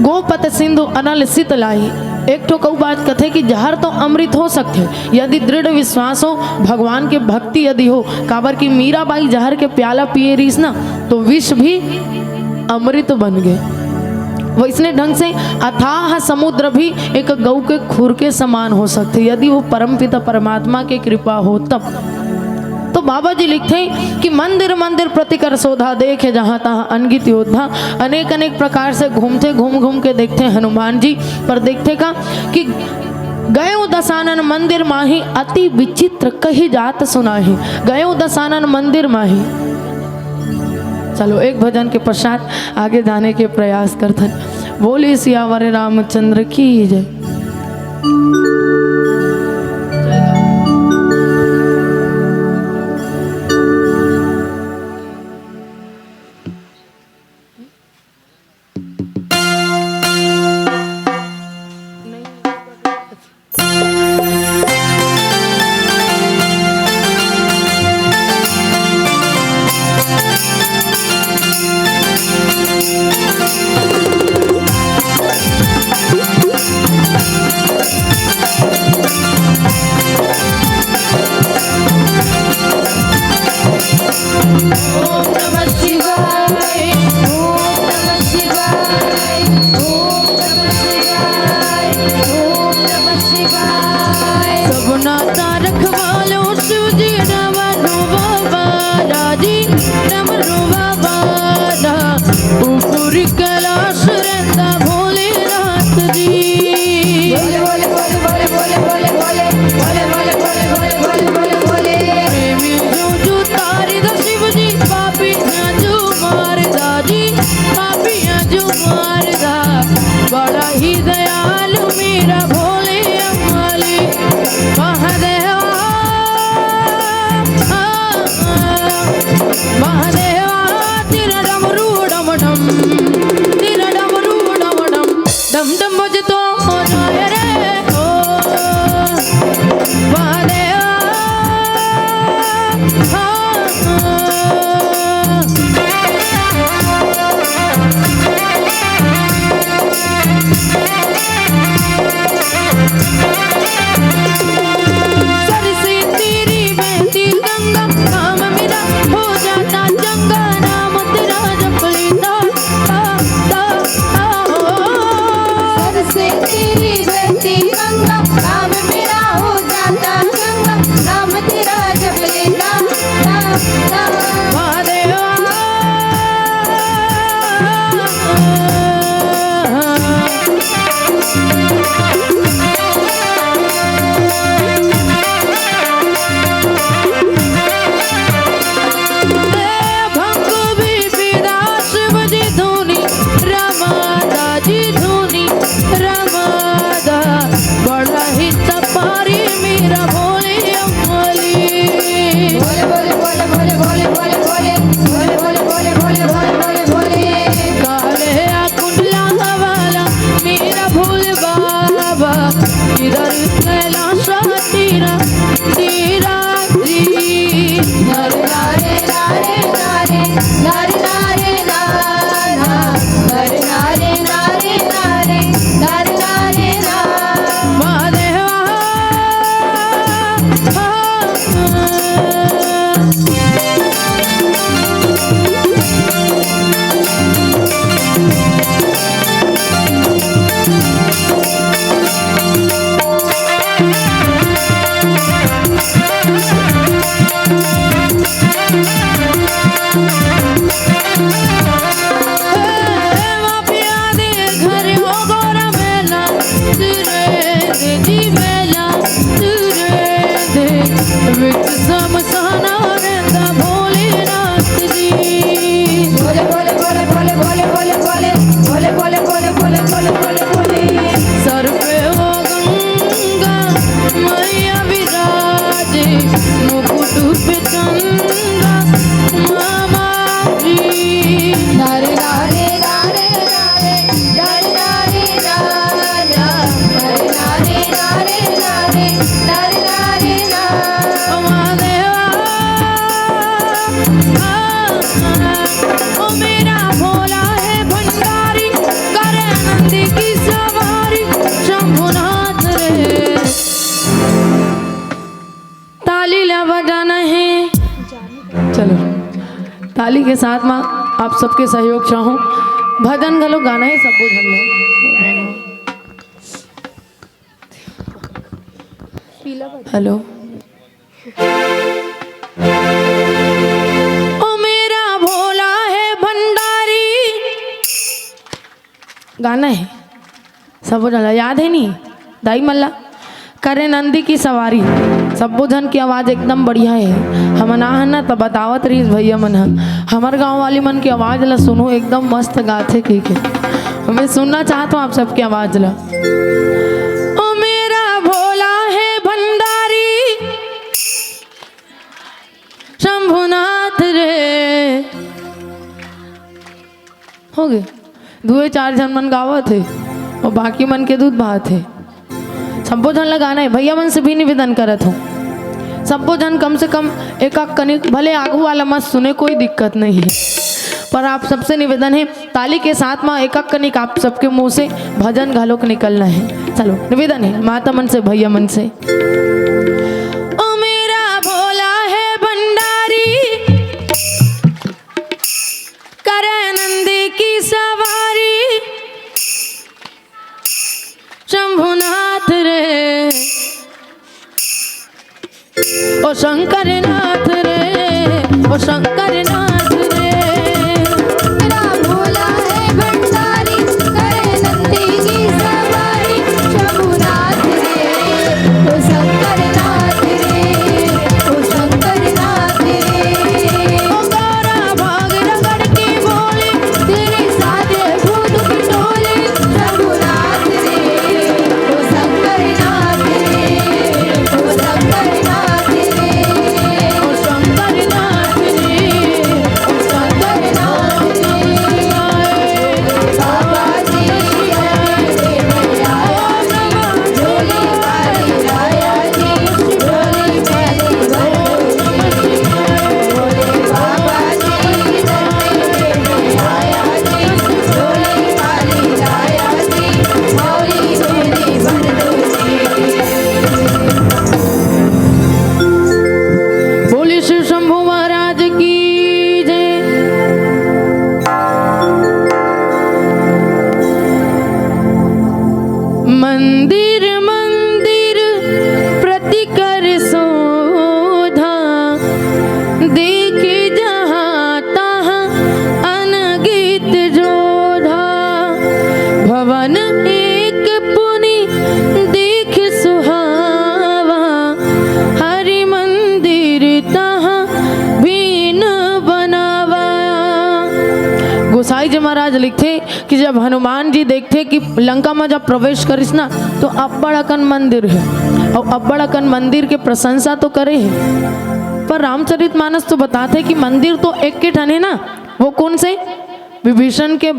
गोपत सिंधु अनल सितलाई।" एक ठो कऊ बात कथे कि जहर तो अमृत हो सकथे, यदि दृढ़ विश्वास हो, भगवान के भक्ति यदि हो, काबर कि मीराबाई जहर के प्याला पिए रहिस ना, तो विष भी अमृत बन गे। वैसने ढंग से अथाह समुद्र भी एक गऊ के खुर के समान हो सकथे, यदि वो परमपिता परमात्मा के कृपा हो तब। तो बाबा जी लिखथे कि "मंदिर मंदिर प्रतिकर शोधा, देखे जहाँ तहाँ अनगित योद्धा।" अनेक अनेक प्रकार से घूमथे, घूम घूम के देखथे हनुमान जी, पर देखथे का कि "गयो दसानन मंदिर माही, अति विचित्र कही जात सुनाही।" गयो दसानन मंदिर माही। चलो, एक भजन के पश्चात आगे जाने के प्रयास करथन। बोले सियावर रामचंद्र की जय। सपना तारक वालो शिव जी डमरू बाबा राजी, डमरू बाबा रा, ऊपरी कैलाश रहंदा भोलेनाथ जी। प्रेमी जो जो तारी दा शिव जी, पापी ना जो मार दा जी, पापी ना जो मार दा। बड़ा ही दयालु मेरा भोले अम्माली महादेवा, महादेवा। तेरा डमरू डम डम, तेरा डमरू डम डम, डम डम बजतो हो जाए रे ओ महादेवा। सर से तेरी बहती गंगा, काम मेरा हो जाता चंगा, नाम तेरा जप लेता। विच समसना रहंदा भोलेनाथ जी। भोले भोले भोले भोले भोले भोले भोले भोले भोले भोले भोले भोले भोले भोले। सर पे वो गंगा मैया विराजे, मुकुट पे चंदा मामा जी। नारे नारे नारे नारे नारे नारे नारे नारे नारे नारे नारे नारे नारे नारे। ओ महादेवा, ओ मेरा भोला है भंडारी, करे नंदी की सवारी, शंभुनाथ रे। ताली ला बजाना है। चलो, ताली के साथ मा आप सबके सहयोग चाहूँ। भजन घलो गाना है, सबो झन ला। हेलो। ओ मेरा भोला है भंडारी, गाना है, सबो झन ला याद है नी? दाई मन ला। करे नंदी की सवारी। सबो झन की आवाज एकदम बढ़िया है। हमन आहन ना त बतावत रहिस भैया मन ह, हमर गांव वाली मन की आवाज ला सुनो, एकदम मस्त गाथे कहिके। मैं सुनना चाहत हूँ आप सबके आवाज ला। ओ मेरा भोला है भंडारी, शंभुनाथ रे। हो गे, दुए चार झन मन गावत हे अउ बाकी मन के दूध बहात हे। सब्बो झन ला गाना हे, भैया मन से भी निवेदन करत हूँ, सब्बो झन कम से कम एक आध कनिक, भले आगू वाला मत सुने, कोई दिक्कत नहीं है, पर आप सबसे निवेदन है, ताली के साथ मा एक आध कनिक आप सबके मुंह से भजन घलोक निकलना है। चलो, निवेदन है माता मन से, भैया मन से। ओ मेरा भोला है भंडारी, करे नंदी की सवारी, शंभुनाथ रे, ओ शंकर नाथ रे, ओ शंकर नाथ रे। मेरा भोला है भंडारी, करे नंदी की सवारी, शंभुनाथ रे, ओ शंकर नाथ रे, ओ शंकर नाथ रे। ओ गौरा भाग रगड़ की बोली, तेरे साथ भूत की टोली, शंभुनाथ रे, ओ शंकर नाथ रे, ओ शंकर नाथ रे, ओ शंकर नाथ रे, ओ शंकर नाथ रे। बाबा जी, झोली वाली राया जी, झोली वाली भर दो जी। भोले बाबा जी, धरती पे आया जी, झोली वाली राया जी, झोली झोली भर दो जी। बोले शिव शंभू महाराज की जय। मंदिर मंदिर प्रति कर शोधा, देखे जहाँ तहाँ अनगित जोधा। भवन एक पुनि देख सुहावा, हरि मंदिर तहाँ भीन बनावा। गोसाई जी महाराज लिखथे कि जब हनुमान जी देखथे कि लंका में जब प्रवेश करिस ना, तो अब्बड़ अकन मंदिर हे, अउ अब्बड़ अकन मंदिर के प्रशंसा तो करे हे, पर रामचरित मानस तो बताथे कि मंदिर तो एक के ठन हे ना। वो कोन से? विभीषण के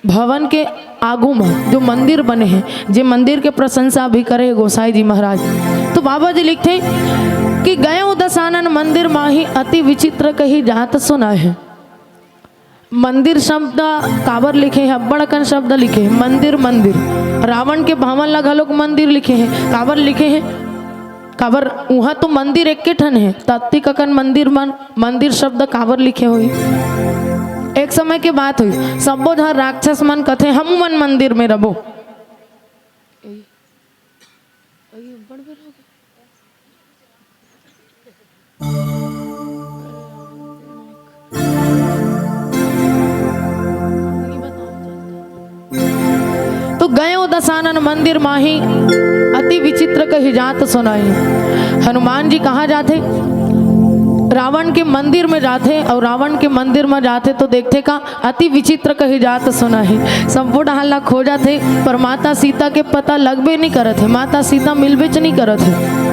भवन के आगू में जो मंदिर बने हे, जे मंदिर के प्रशंसा भी करे हे गोसाई जी महाराज। तो बाबा जी लिखथे कि गयो दसानन मंदिर माही, अति विचित्र कही जात सुना है। मंदिर शब्द काबर लिखे हे? अब्बड़ अकन शब्द लिखे हे, मंदिर, मंदिर। रावण के भवन ला घलोक मंदिर लिखे हे। काबर लिखे हे? काबर उहाँ तो मंदिर एके ठन हे, त अतिक अकन मंदिर मन, मंदिर शब्द काबर लिखे होही? एक समय के बात होही, सब्बो झन राक्षस मन कथे, "हमू मन मंदिर में रबो।" तो गयो दसानन मंदिर माही, अति विचित्र कहि जात सुनाई। हनुमान जी कहाँ जाथे? रावण के मंदिर में जाथे, और रावण के मंदिर में जाथे तो देखथे का, अति विचित्र कहि जात सुनाई। सब्बो डहार ला खोजथे, पर माता सीता के पता लगबे नहीं करत हे, माता सीता मिलबेच नहीं करत हे।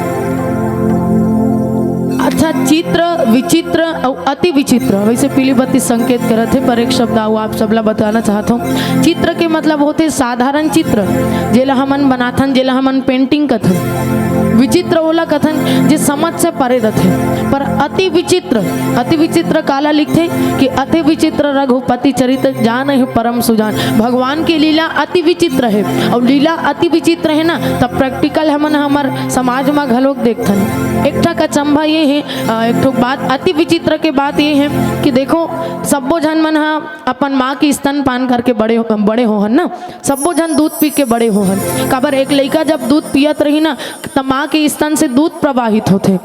अच्छा, चित्र, विचित्र और अति विचित्र, वैसे पीली बत्ती संकेत करत हे, पर एक शब्द अउ आप सबला बताना चाहत हूँ। चित्र के मतलब होथे साधारण चित्र, जेला हमन बनाथन, जेला हमन पेंटिंग कथन। विचित्र ओला कथन जे समझ से परे रथे। पर अति विचित्र, अति विचित्र काला लिखथे कि अति विचित्र रघुपति चरित, जानहि परम सुजान। भगवान के लीला अति विचित्र हे, और लीला अति विचित्र हे ना, तब प्रैक्टिकल हमन हमर समाज मा घलोक देखथन। एक ठक अचंभा ये हे, अ, एक ठक बात, अति विचित्र के बात ये हे कि देखो, सब्बो झन मन ह अपन माँ के स्तनपान करके बड़े, बड़े होहन ना, सब्बो झन दूध पी के बड़े होहन। काबर, एक लइका जब दूध पियत रही ना, त माँ के स्तन से दूध प्रवाहित होथे।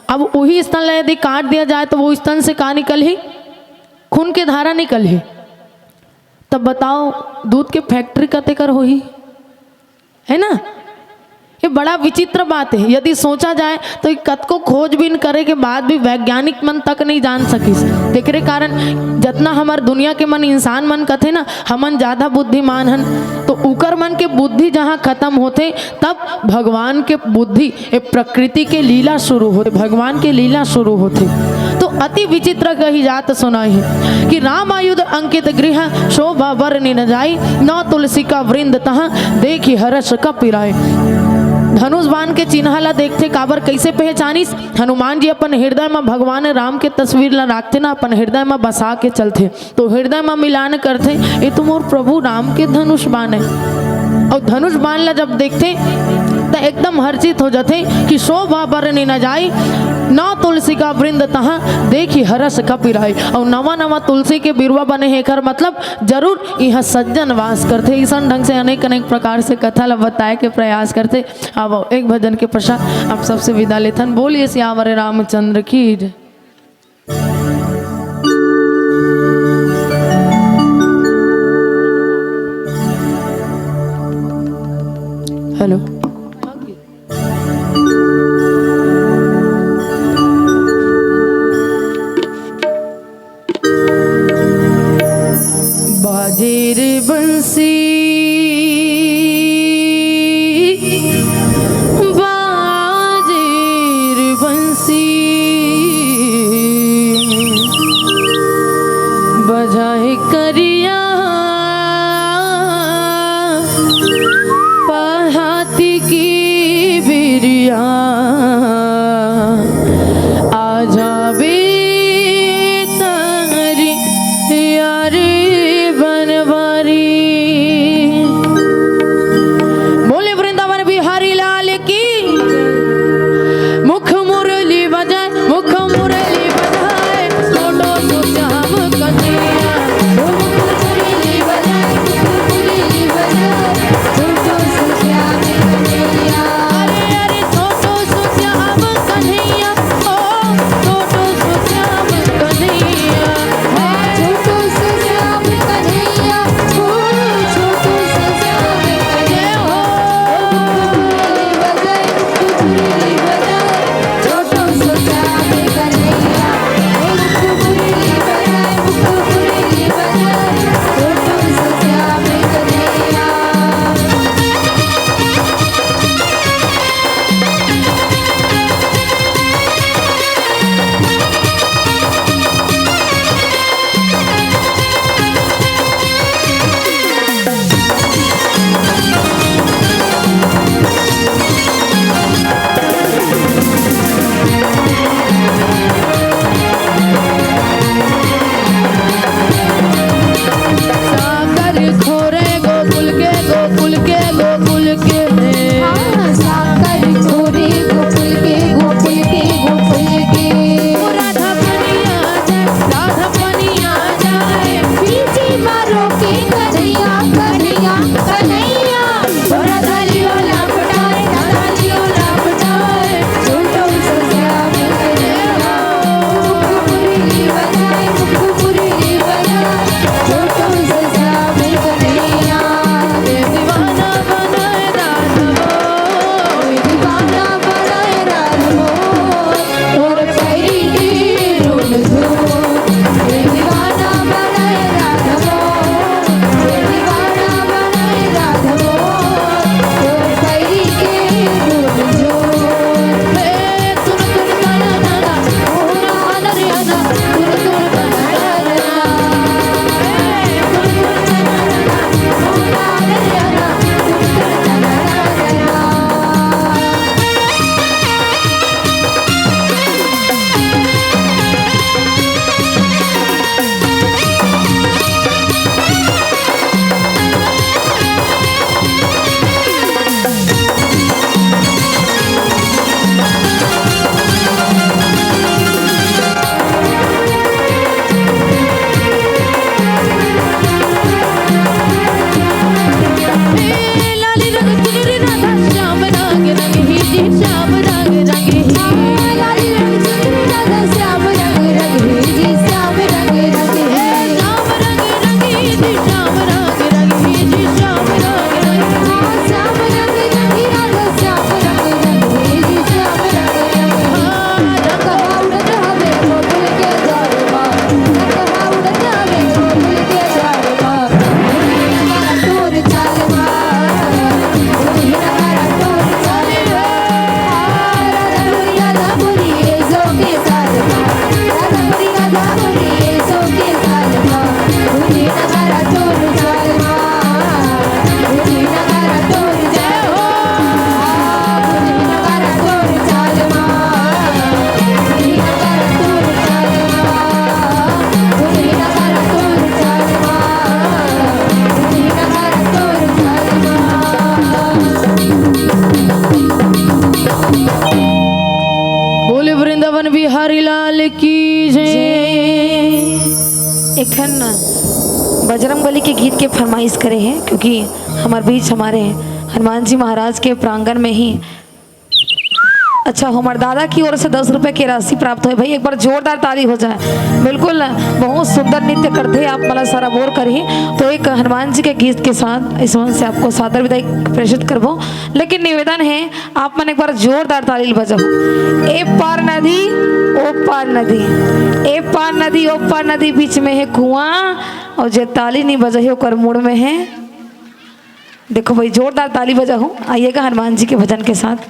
अब वही स्तन ला यदि काट दिया जाए, तो वो स्तन से का निकलही? खून के धारा निकलही। तब बताओ, दूध के फैक्ट्री कतेकर होही, है ना? ये बड़ा विचित्र बात है। यदि सोचा जाए, तो ये कतको खोजबीन करे के बाद भी वैज्ञानिक मन तक नहीं जान सकिस। तेकरे कारण जतना हमर दुनिया के मन, इंसान मन कथे ना, हमन ज्यादा बुद्धिमान हन, तो उकर मन के बुद्धि जहाँ खत्म होथे, तब भगवान के बुद्धि, ये प्रकृति के लीला शुरू होथे, भगवान के लीला शुरू होथे। तो अति विचित्र कही जात सुनाई है कि राम आयुध अंकित गृह, शोभा बरनि न जाई, नौ तुलसी का वृंद तहाँ, देखि हरष कपि राई। धनुष बाण के चिन्हा ला देखथे, काबर, कैसे पहचानिस? हनुमान जी अपन हृदय म भगवान राम के तस्वीर ला राखथे ना, अपन हृदय म बसा के चलथे, तो हृदय म मिलान करथे, "ये तो मोर प्रभु राम के धनुष बाण है।" और धनुष बाण ला जब देखथे, त एकदम हर्षित हो जाथे कि "शोभा बरनि न जाई, नौ तुलसी का वृंद तहाँ, देखि हरष कपि राई।" और नवा नवा तुलसी के बिरुवा बने हे, एकर मतलब जरूर इहाँ सज्जन वास करथे। इसन ढंग से अनेक अनेक प्रकार से कथा ला बताए के प्रयास करथे। अब एक भजन के पश्चात आप सबसे विदा लेथन। बोलिए सियावर रामचंद्र की जय। हेलो। बाजे रे बंसी, बाजे रे बंसी, बजाए करिया पहाती की बिरिया, आ जाबे तारी यार बनवारी। बोले वृंदावन बिहारी लाल की। मुख मुरली बजाए, मुख मुरली बजाए, छोटो सो श्याम कन्हैया। मुख मुरली बजाए, मुख मुरली बजाए, छोटो सो श्याम कन्हैया। हरि लाल की जय। एक ठन बजरंग बली के गीत के फरमाइश करे हे, क्योंकि हमारे बीच हमारे हनुमान जी महाराज के प्रांगण में ही, अच्छा, हमर दादा की ओर से दस रुपए की राशि प्राप्त होय। भाई, एक बार जोरदार ताली हो जाए। बिल्कुल, बहुत सुंदर नृत्य करते हैं आप, मला सारा बोर करही। तो एक हनुमान जी के गीत के साथ इस मंच से आपको सादर विदाई प्रेषित करबो, लेकिन निवेदन है, आप मन एक बार जोरदार ताली बजाओ। ए पार नदी, ओ पार नदी, ए पार नदी, ओ पार नदी, बीच में है कुआं, और जे ताली नहीं बजाही ओकर मुड़ में है। देखो भाई, जोरदार ताली बजाओ, आइएगा हनुमान जी के भजन के साथ।